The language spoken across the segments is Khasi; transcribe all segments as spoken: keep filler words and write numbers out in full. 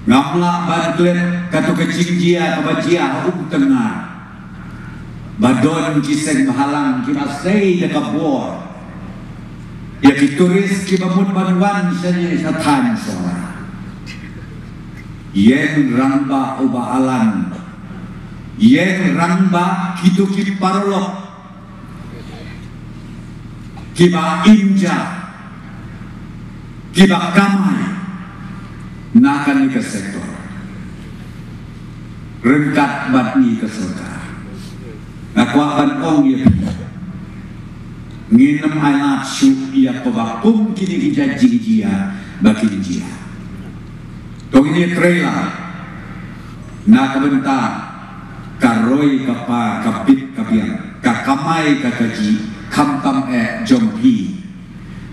Ngam lah ban klet katto ka jingjia kaba jia ha Umtyngnga, ba don ki seng bhalang kiba sei da ka bor ïa ki tourist kiba mut ban wan shane sha thaiñ Sohra. Ïeng rangbah u Bah Alan, ïeng rangbah kito ki paralok kiba im ja, kiba kamai na kane ka sektor ryngkat bad ngi ka sorkar. Nga kwah ban ong ïa phi, ngin ym ailad shuh ïa kaba kum kine ki jait jingjia ba kin jia. To ngin ïatrei lang na ka bynta ka roi ka par, ka bit ka biang, ka kamai ka kajih, khamtam eh jong phi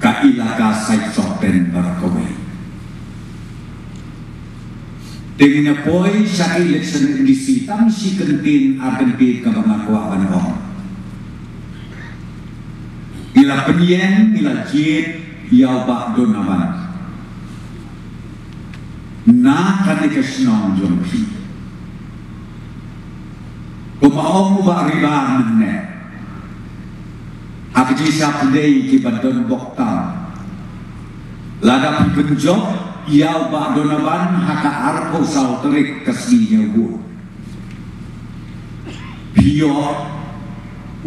ka Elaka Saitsohpen baroh kawei. Te ngin ïa poi sha ka election M D C, tang shi kyntien ar kyntien kaba nga kwah ban ong. Ngi la pynïeng, ngi la jied ïa u Bah Donovan na kane ka shnong jong phi. Kumba ong u Bah Ribar mynne ha ka jingshah pdeng kiba don bok tam, lada phi pynjop ïa u Bah Donovan ha ka arphew saw tarik ka sngi Ñiewbun, phi ïoh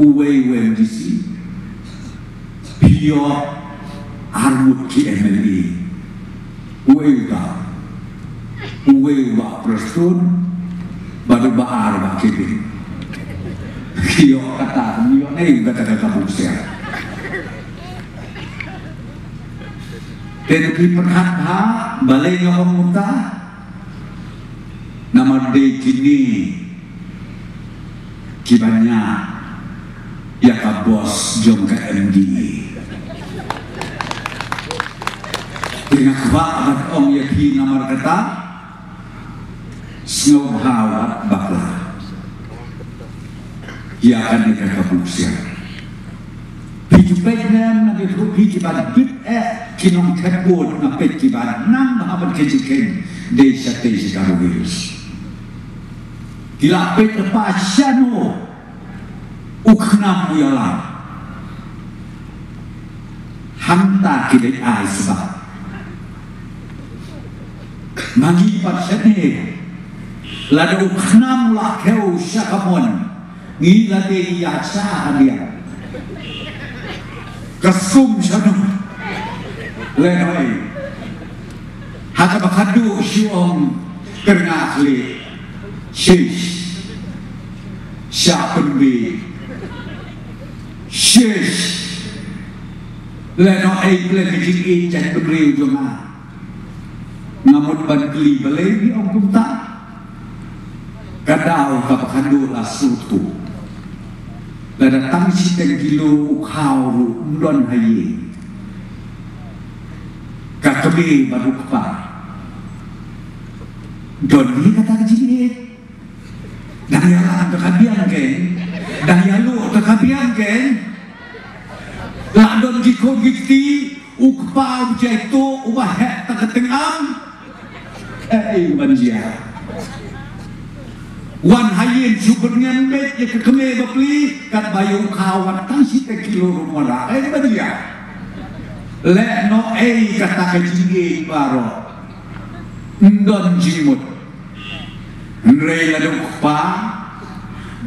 uwei u M D C, phi ïoh ar ngut ki M L A. Uwei uta, uwei u Bah Prestone bad uba ar u Bah Kevin. Ki ïoh kata, ki ïoh ne kata ka kabu ksiar. Te phi pyrkhat bha balei nga ong kumta? Namar dei kine kiba ñiah ïa ka bos jong ka M D A. Te nga kwah ban ong ïa phi namar kata, sngewbha wat bakla ïa kane ka kabu ksiar. Phi ju peit ne em, na ki ruh phi kiba bit eh ki nongthep vote, nga peit kiba nang bha ban kheiñ jingkheiñ dei shatei sha Garo Hills. Ki la peit lypa shano u khnam u ïalam. Hangta ki dei ai sbak. Ma ngi pat shane, lada u khnam u la khew sha ka mon, ngi la dei ïa sha hadiang. Ka sum shano? Lehnohei. Ha kaba khadduh shu ong kyrngah khlieh. Shish. Shah pynbiej. Shish. Lehnohei pyrshah ka jingïeit jait bynriew jong nga. Nga mut ban kylli balei ngi ong kumta. Ka daw kaba khadduh la sngewthuh. Lada tang shiteng kilo u khaw ruh ym don ha ïing. Ka kmie bad u kpa, don hi kata ka jingïeit? Dang ïalam te ka biang keiñ, dang ïaluh te ka biang keiñ. La don ki khun ki kti, u kpa u jai tuh, uba heh te ka tyngam. Eh, eh, ban jia. Wan ha ïing shu byrngem beit ïa ka kmie bapli, katba ïa u khaw wat tang shiteng kilo ruh ym wanrah, eh, ban jia. Lehnohei kata ka jingïeit baroh. Ym don jingmut. Hynrei lada u kpa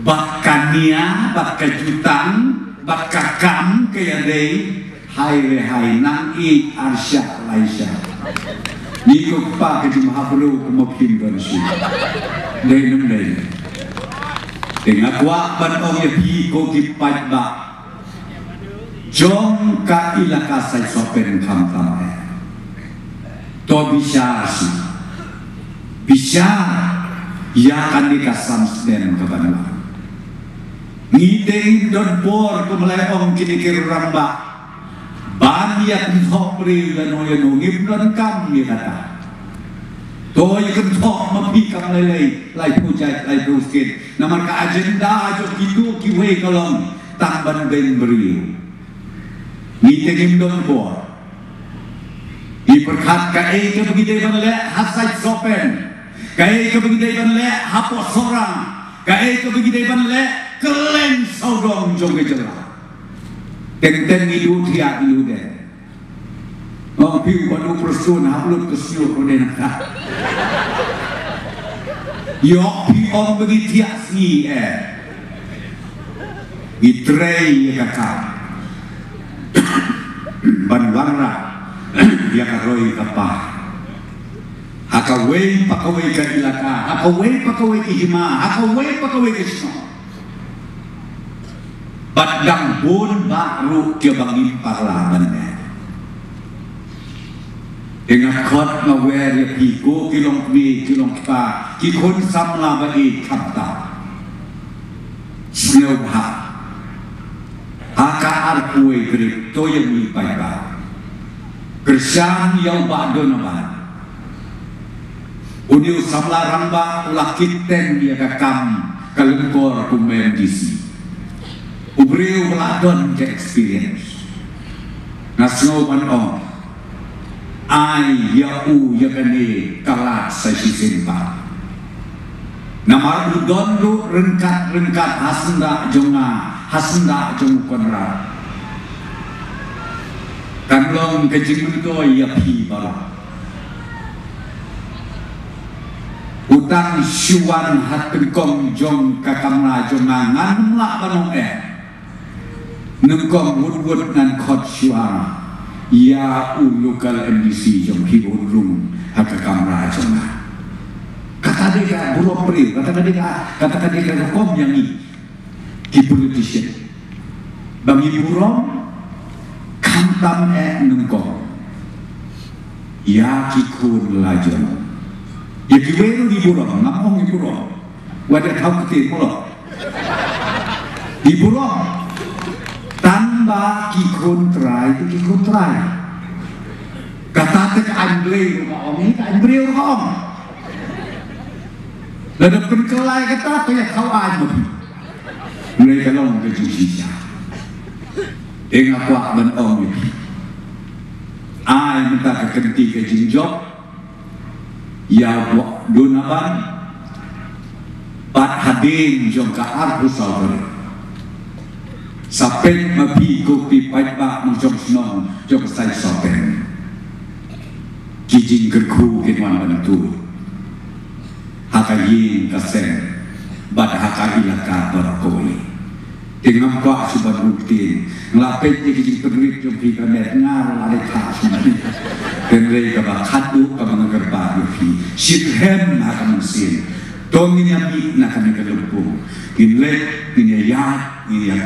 bad ka nia bad ka jutang bad ka kam ka ïadei, hai re hai, nang ïeit ar shah lai shah. Ngi ko kpa ka jingmahap ruh kumba phim don shuh. Dei ne ym dei? Te nga kwah ban ong ïa phi ko ki paidbah jong ka Elaka Saitsohpen khamtam eh. To bishar sih. Bishar ïa kane ka san snem ka ban wan. Ngi te ngim don bor, kumba la ong kine ki rangbah, ban ïa kynthoh briew ïano ïano, ngim don kam ïa kata. To ïa kynthoh ma phi kam lei lei, laiphew jait, laiphew sien. Namar ka agenda jong kito kiwei ka long tang ban beiñ briew. Ngi te ngim don bor. Ngi pyrkhat kaei kaba ngi dei ban leh ha Saitsohpen. Kaei kaba ngi dei ban leh hapoh Sohra, kaei kaba ngi dei ban leh kylleng sawdong jong ka jylla. Teng teng ngi duh thiah ngi duh dei. Ong phi u ba duh prestone hap lut ka snier ko dei na ka. Ïoh phi ong ba ngi thiah sngi eh. Ngi trei ïa ka kam ban wanrah ïa ka roi ka par ha kawei pa kawei ka ilaka, ha kawei pa kawei ka hima, ha kawei pa kawei ka shnong. Bad dang bun bah ruh kiba ngim pat lah ban leh. Te nga khot nga wer ïa phi ko ki long kmie ki long kpa, ki khun samla ba ïeit, khamtam sngewbha ha ka arphew wei tarik to ïa mih paidbah. Kyrshan ïa u Bah Donovan. Une u samla rangbah u la kit teng ïa ka kam ka lyngkor kum u M D C. U briew ba la don ka experience. Nga sngew ban ong, ai ïa u ïa kane ka lad sa shisien pat. Namar u don ruh ryngkat ryngkat ha syndah jong nga, ha syndah jong u Conrad. Kan long ka jingmyntoi ïa phi baroh. U tang shu wan ha tyngkong jong ka kamra jong nga, ngan ym lah ban ong eh. Nyngkong wut wut ngan khot shuwa ïa u local M D C jong phi ba un rung ha ka kamra jong nga. Kata dei ka burom briew, kata ka dei ka, kata ka dei ka rukom ïa ngi ki politician. Ba ngi burom khamtam eh nyngkong ïa ki khun la jong. Ïa kiwei ruh ngi burom, ngam ong ngi burom. Wat ïa thaw kti molo. Ngi burom. Tang ba ki khun trai, ki khun trai. Kata te ka aiñ Blei ruh ka ong, ka aiñ briew ruh ka ong. Lada pynkylla kata to ïa thaw aiñ ma phi. Ngi ka long ka jingshisha. Te nga kwah ban ong ïa phi. Ai mynta ka kynti ka jingjop ïa u Bah Donovan bad hadien jong ka arphew saw tarik. Sa peit ma phi ko ki paidbah nongshong shnong jong ka Saisoten. Ki jingkyrkhu kin wan ban tuid ha ka ïing ka sem bad ha ka ilaka baroh kawei. Te ngam kwah shuh ban rung ktien. Nga la peit ïa ki jingpynrit jong phi ka met, nga la dei thah shuh. Hynrei kaba khadduh kaba nga kyrpad ïa phi, shitrhem ha ka mynsiem. To ngin ïa mih na kane ka lympung, ngin leit, ngin ïa ïaid, ngin ïa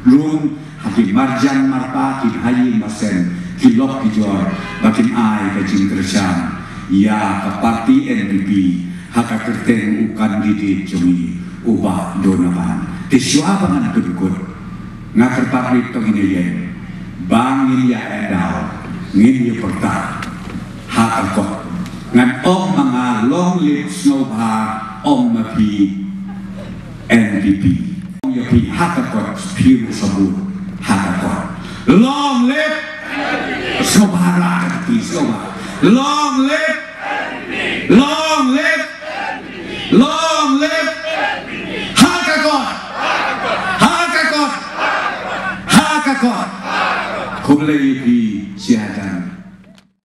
rung ha ki marjan marpa, ki ha ïing ha sem, ki lok ki jor, ba kin ai ka jingkyrshan ïa ka party N P P ha ka kyrteng u candidate jong ngi, u Bah Donovan. Te shuwa ba ngan pynkut, nga kyrpad rit to ngin ïa ïeng, ba ngin ïa eh daw, ngin ïa pyrta ha ka kot. Ngan ong ma nga, long live sngewbha, ong ma phi N P P. Ong ïa phi ha ka kot, phi ruh sa bud ha ka kot. Long live! Sngewbha rah ka kti, sngewbha. Long live! Long live! Long live! Ha ka kot! Ha ka kot! Ha ka kot! Khublei ïa phi, sha